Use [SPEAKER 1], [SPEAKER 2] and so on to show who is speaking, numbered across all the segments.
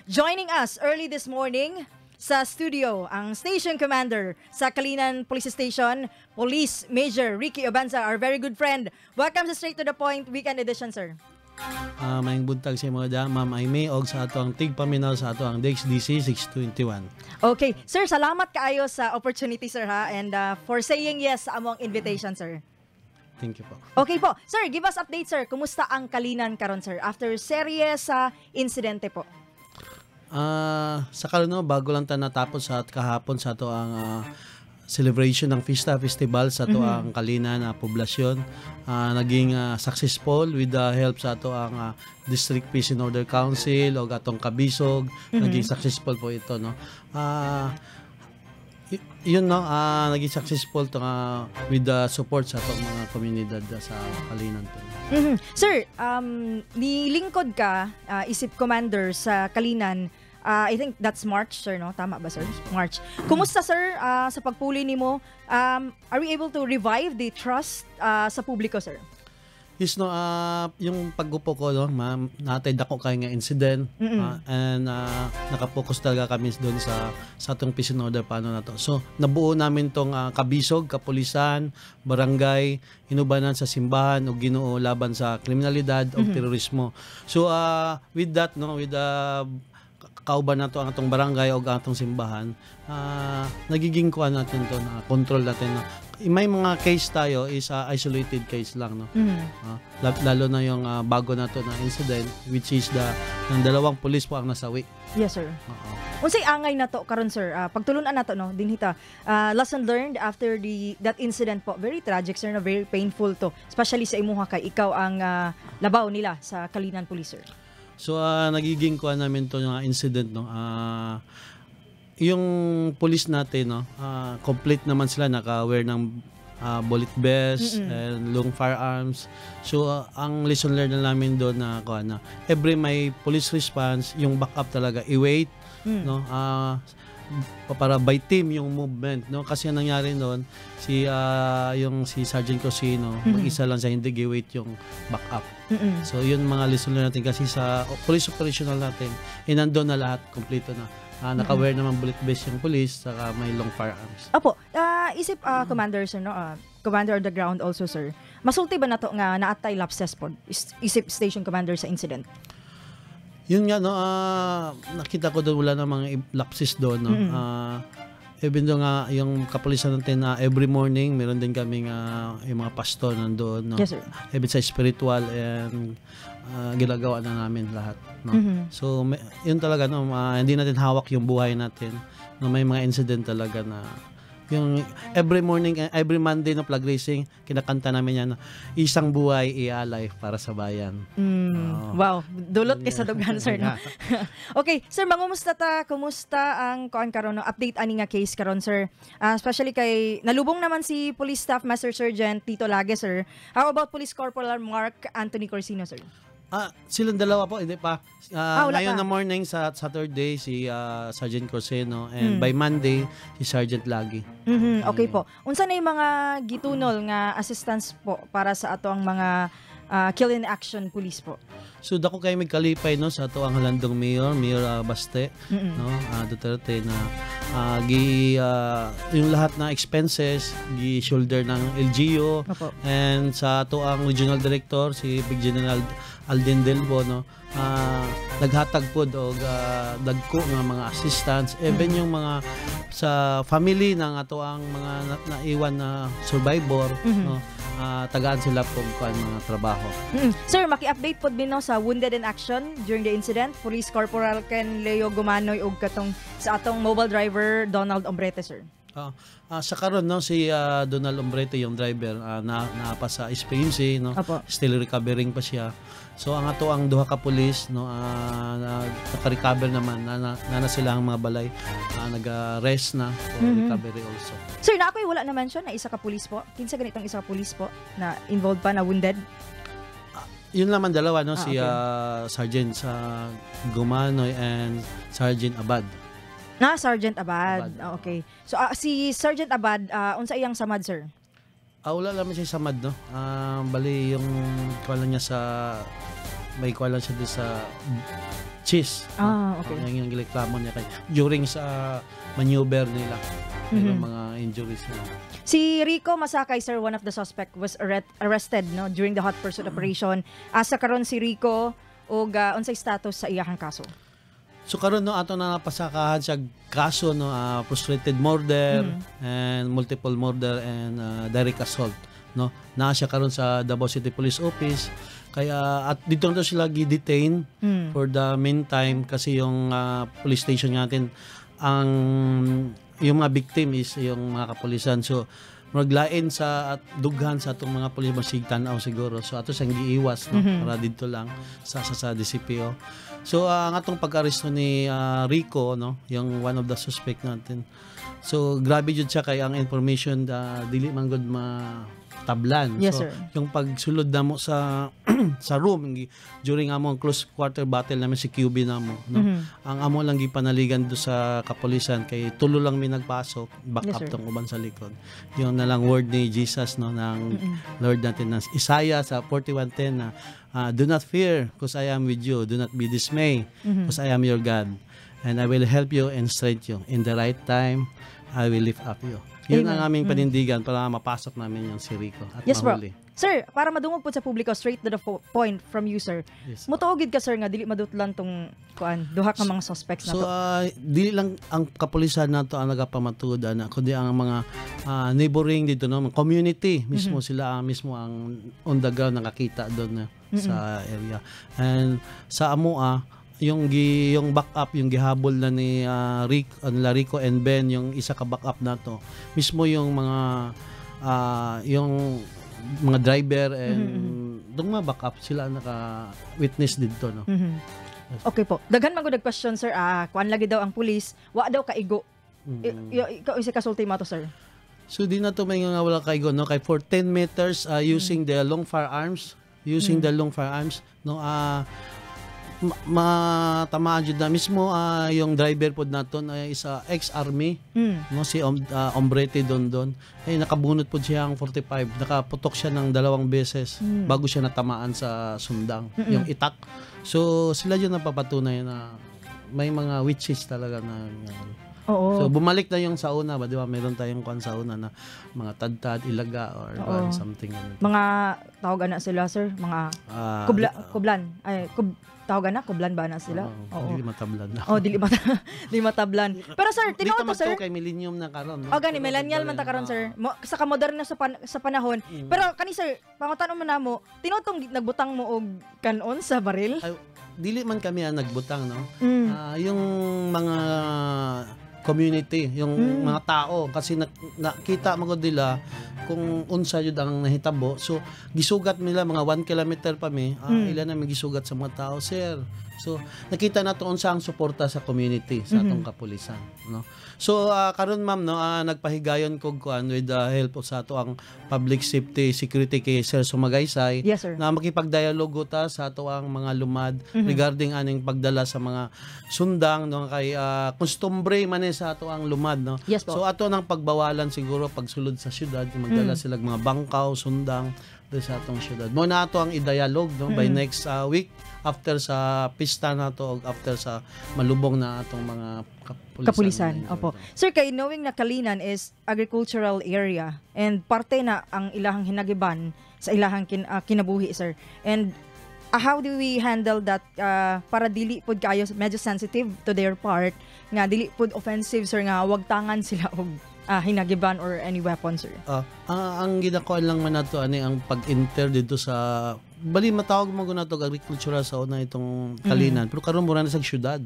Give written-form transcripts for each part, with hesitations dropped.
[SPEAKER 1] Joining us early this morning sa studio, ang station commander sa Calinan Police Station, Police Major Ricky Obanza, our very good friend. Welcome sa Straight to the Point Weekend Edition, sir.
[SPEAKER 2] Maayong buntag sa imo da, Ma'am Aimee, og sa ato ang tigpaminaw sa ato ang DXDC 621.
[SPEAKER 1] Okay, sir, salamat kaayo sa opportunity, sir, ha, and for saying yes sa among invitation, sir.
[SPEAKER 2] Thank you po.
[SPEAKER 1] Okay po. Sir, give us update, sir. Kumusta ang Calinan karon, sir, after serye sa insidente po?
[SPEAKER 2] Sa karon, no, bago lang ta natapos sa kahapon sa ato ang celebration ng Fiesta Festival sa ato ang Calinan na poblasyon. Naging successful with the help sa ato ang District Peace and Order Council o atong kabisog. Naging successful po ito, no. Yun, no, naging successful to nga with the support sa atong mga komunidad sa Calinan to.
[SPEAKER 1] Sir, nilingkod ka isip commander sa Calinan. I think that's March, sir, no? Tama ba, sir? March. Kumusta, sir, sa pagpuli nimo? Are we able to revive the trust sa publiko, sir?
[SPEAKER 2] Yes, no, yung pag-upo ko, no, ma'am, natay dako kay nga incident and nakapokus talaga kami doon sa atong peace and order, paano na to. So, nabuo namin tong kabisog, kapulisan, barangay, inubanan sa simbahan ug Ginoo laban sa kriminalidad ug terorismo. So, with that, no, with the kauban nato ang atong barangay o ang atong simbahan, nagiging kuan natin to na control natin, no. May mga case tayo is isolated case lang, no. Lalo na yung bago na to na incident, which is the ng dalawang pulis po ang nasawi.
[SPEAKER 1] Yes, sir.
[SPEAKER 2] Oo.
[SPEAKER 1] Unsay angay nato karon, sir? Pagtulunan nato, no, dinhi ta. Lesson learned after the that incident po. Very tragic, sir, no, very painful to. Especially sa imuha kay ikaw ang labaw nila sa Calinan Police, sir.
[SPEAKER 2] So nagiging kuan namin to yung incident, no. Yung police natin, no, complete naman sila, naka-wear ng bullet vest and long firearms. So ang lesson learned na namin doon na kuan na every may police response, yung backup talaga i-wait, no, para by team yung movement, no, kasi ang nangyari noon, si yung si Sergeant Cosino, mag-isa lang siya, hindi gi-wait yung backup. So yun mga lesson learned natin kasi sa police operational natin eh, nandun na lahat, kompleto na. Naka-wear naman bullet vest yung police, saka may long firearms.
[SPEAKER 1] Opo, isip commander, sir, no, commander on the ground also, sir. Masulti ba nato nga naatay lapses pod isip station commander sa incident?
[SPEAKER 2] Yun nga, no, nakita ko doon, wala namang lapses doon, no. Even though nga yung kapulisan natin na every morning meron din kaming yung mga pastor nandoon, no.
[SPEAKER 1] Yes, sir.
[SPEAKER 2] Even sa spiritual and ginagawa na namin lahat, no. So yun talaga, no, hindi natin hawak yung buhay natin. No, may mga incident talaga na yung every morning, every Monday na flag raising, kinakanta namin yan, "Isang buhay ialay para sa bayan."
[SPEAKER 1] Oo. Wow, dulot kay sa dughan, sir, no. Okay, sir, mangumusta ta? Kumusta ang kuan karon, no? Update ani nga case karon, sir. Especially kay nalubong naman si Police Staff Master Sergeant Tito Lage, sir. How about Police Corporal Mark Anthony Corsino, sir?
[SPEAKER 2] Silang dalawa po, hindi pa.
[SPEAKER 1] Wala
[SPEAKER 2] ngayon
[SPEAKER 1] pa.
[SPEAKER 2] Na morning sa Saturday si Sergeant Corseno and by Monday si Sergeant Lagi.
[SPEAKER 1] Okay po. Unsa na yung mga gitunol nga assistance po para sa ato ang mga kill in action police po?
[SPEAKER 2] So dako kay mig kalipay, no, sa ato ang halandong mayor, Mayor Baste, no, Duterte na gi yung lahat na expenses gi shoulder ng LGU and sa ato ang regional director, si Brig General Alden Delbo, no, naghatag pod og dagko nga mga assistance, even yung mga sa family ng ato ang mga naiwan na survivor, no, tagaan sila po kuan mga trabaho.
[SPEAKER 1] Sir, maki-update pod mi, no, sa wounded in action during the incident, Police Corporal Ken Leo Gumanoy ug katong sa atong mobile driver Donald Ombrete, sir.
[SPEAKER 2] Sa karon, no, si Donald Ombrete, yung driver, na naapa sa SPMC, no. Still recovering pa siya. So ang ato ang duha ka pulis, no, na, naka-recover naman na, na, na, na sila ang mga balay, nag-rest na for recovery also.
[SPEAKER 1] Sir, na ako'y wala na mention na isa ka pulis po. Kinsa ganitong isa ka pulis po na involved pa na wounded?
[SPEAKER 2] Yun naman dalawa, no, si Sergeant sa Gumanoy and Sergeant Abad.
[SPEAKER 1] Na Sergeant Abad.
[SPEAKER 2] Abad.
[SPEAKER 1] Okay. So si Sergeant Abad, unsa iyang samad, sir?
[SPEAKER 2] Wala naman siya samad, no. Bali yung kuwan niya sa may kuwan lang siya doon sa chest. Yung gireklamo niya kay during sa maneuver nila, mayroong mga injuries nila.
[SPEAKER 1] Si Rico Masakay, sir, one of the suspect, was arrested, no, during the hot pursuit operation. Asa karon si Rico ug unsay status sa iyahang kaso?
[SPEAKER 2] So karon, no, ato na napasakahan siya kaso, no, frustrated murder and multiple murder and direct assault, no. Naa siya karon sa Davao City Police Office kaya at dito na to sila gi-detain for the meantime kasi yung police station natin, ang yung mga victim is yung mga kapulisan, so maglain sa at dughan sa atong mga pulis, masig tan-aw siguro, so ato siyang giiwas, no, para dito lang sa DCPO. So ang atong pag-aresto ni Rico, no, yung one of the suspect natin, so grabe jud siya kay ang information dili man gud matablan. So
[SPEAKER 1] sir.
[SPEAKER 2] Yung pagsulod namo sa sa room during among close quarter battle namin si QB namo, no, ang amo lang gipanaligan do sa kapulisan kay tulo lang mi nagpasok, back up
[SPEAKER 1] sir.
[SPEAKER 2] Tong uban sa likod, yung na lang word ni Jesus, no, ng Lord natin na Isaiah sa 41:10 na "Do not fear, because I am with you. Do not be dismayed, because I am your God, and I will help you and strengthen you. In the right time I will lift up you." Yun
[SPEAKER 1] Amen.
[SPEAKER 2] Ang aming panindigan para mapasok namin yung si Rico at
[SPEAKER 1] Yes, bro.
[SPEAKER 2] mahuli.
[SPEAKER 1] Sir, para madungog po sa publiko, straight to the point from you, sir.
[SPEAKER 2] Yes.
[SPEAKER 1] Mutuo gid ka, sir, nga dili madutlan tong kuan, duha ka mga suspects na
[SPEAKER 2] So
[SPEAKER 1] to?
[SPEAKER 2] Dili lang ang kapulisan nato ang nagapamatuod ana kundi ang mga neighboring dito, no, mga community mismo, sila ang mismo ang on the ground nakakita doon na sa area. And sa amoa, yung backup, yung gihabol na ni Rick, nila Rico and Ben, yung isa ka backup nato. Mismo yung mga driver and dong mga backup sila ang naka witness dito, no.
[SPEAKER 1] Okay po. Daghan man gud question, sir. Kuan lagi daw ang pulis, wa daw kaigo. Ikaw isa kasulti mo to, sir.
[SPEAKER 2] So di na to may nga wala kaigo, no, kay for 10 meters using the long firearms, using the long firearms, no, matamaan jud na mismo yung driver pod naton ay isa ex-army, no, si Ombrete Dondon, ay nakabunot pod siya ang 45, nakaputok siya ng dalawang beses bago siya natamaan sa sundang, yung itak. So sila yun napapatunay na may mga witches talaga na. So bumalik na yung sa una ba, di ba? Meron tayong kwan sa una na mga tadtad, ilaga or kwan, something ganun.
[SPEAKER 1] Mga tawag ana sila, sir, mga kubla, kublan. Ay, tawag ana kublan ba na sila?
[SPEAKER 2] Oo,
[SPEAKER 1] Oo.
[SPEAKER 2] hindi matablan na.
[SPEAKER 1] Oh, dili matablan. Pero sir,
[SPEAKER 2] Di
[SPEAKER 1] tinuod
[SPEAKER 2] ta
[SPEAKER 1] to, sir.
[SPEAKER 2] magtuo kay millennium na karon, no?
[SPEAKER 1] O gani,
[SPEAKER 2] Pero
[SPEAKER 1] millennial man ta karon, sir. Mo, sa kamoderno sa panahon. Pero kani, sir, pangutan mo namo, tinuod tong nagbutang mo og kanon sa baril?
[SPEAKER 2] Ay, dili man kami ang nagbutang, no? Yung mga community, yung mga tao kasi nakita mo nila kung unsa jud ang nahitabo. So gisugat nila mga 1 kilometer pa mi, ila na may gisugat sa mga tao, sir. So nakita nato unsa ang suporta sa community sa atong kapulisan, no. So karon, ma'am, no, nagpahigayon kog kuan with the help of sa ato ang public safety security kay Sir Sumagaysay
[SPEAKER 1] Yes, sir.
[SPEAKER 2] na makipagdialogo ta sa ato ang mga lumad regarding aning pagdala sa mga sundang, no, kay kostumbre man eh sa ato ang lumad, no.
[SPEAKER 1] Yes po.
[SPEAKER 2] So ato nang pagbawalan siguro pagsulod sa syudad magdala sila og mga bangkaw, sundang doon sa atong syudad. Mo na ato ang i-dialogue, no, by next week after sa pista nato og after sa malubong na atong mga kapulisan.
[SPEAKER 1] Kapulisan. Opo. Sir, kay knowing na Calinan is agricultural area and parte na ang ilahang hinagiban sa ilahang kinabuhi, sir. And how do we handle that para dili pud kayo medyo sensitive to their part nga dili pud offensive, sir, nga wag tangan sila og hinagiban or any weapon, sir?
[SPEAKER 2] Ang ginakuan lang man nato ani ang pag-enter dito sa bali matawag mo nato agricultural sa una itong Calinan, pero karon mura na sa syudad.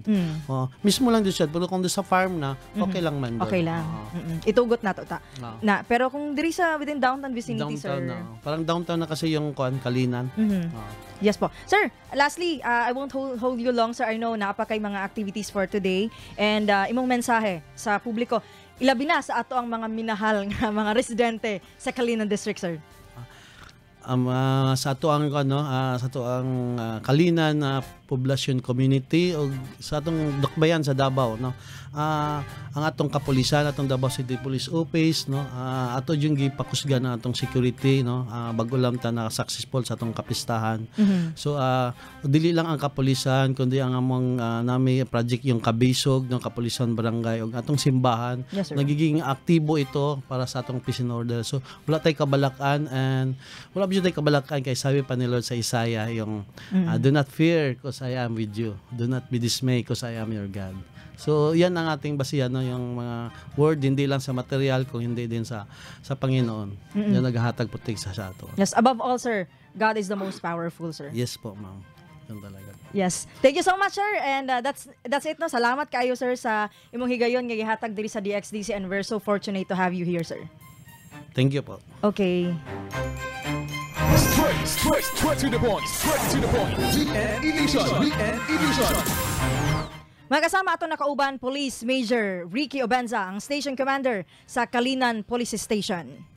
[SPEAKER 2] Oh, mismo lang dito syudad, pero kung doon sa farm na, okay lang man doon.
[SPEAKER 1] Okay lang.
[SPEAKER 2] Oo.
[SPEAKER 1] Itugot na to ta.
[SPEAKER 2] Oo.
[SPEAKER 1] Na, pero kung diri sa within downtown vicinity,
[SPEAKER 2] Downtown
[SPEAKER 1] sir.
[SPEAKER 2] Na. Oh. Parang downtown na kasi yung kuan, Calinan. Oo.
[SPEAKER 1] Yes po. Sir, lastly, I won't hold you long, sir. I know naa pa kay mga activities for today. And imong mensahe sa publiko, ilabi na sa ato ang mga minahal nga mga residente sa Calinan District, sir.
[SPEAKER 2] Sa ato ang ano sa ato ang Calinan na poblasyon, community, o sa atong dakbayan sa Davao, no, ang atong kapulisan, atong Davao City Police Office, no, ato yung gipakusgan ang atong security, no, bago lang ta na successful sa atong kapistahan. So dili lang ang kapulisan kundi ang among nami project, yung kabisog ng kapulisan barangay ug atong simbahan.
[SPEAKER 1] Yes, sir.
[SPEAKER 2] Nagiging aktibo ito para sa atong peace and order. So wala tay kabalakan and wala gyud tay kabalakan kay sabi pa ni Lord sa Isaiah yung "Do not fear because I am with you. Do not be dismayed because I am your God." So yan ang ating basihan, no, yung mga word, hindi lang sa material kung hindi din sa Panginoon. Yan naghahatag protekta sa ato.
[SPEAKER 1] Yes, above all, sir, God is the most powerful, sir.
[SPEAKER 2] Yes po, ma'am. Yan talaga.
[SPEAKER 1] Yes. Thank you so much, sir. And that's it, no. Salamat kaayo, sir, sa imong higayon nga gihatag diri sa DXDC and we're so fortunate to have you here, sir.
[SPEAKER 2] Thank you po.
[SPEAKER 1] Okay.
[SPEAKER 3] Straight, straight, straight to the point. Straight to the point. Weekend Edition. Weekend Edition.
[SPEAKER 1] Mga kasama, ato nakauban Police Major Ricky Obenza, ang station commander sa Calinan Police Station.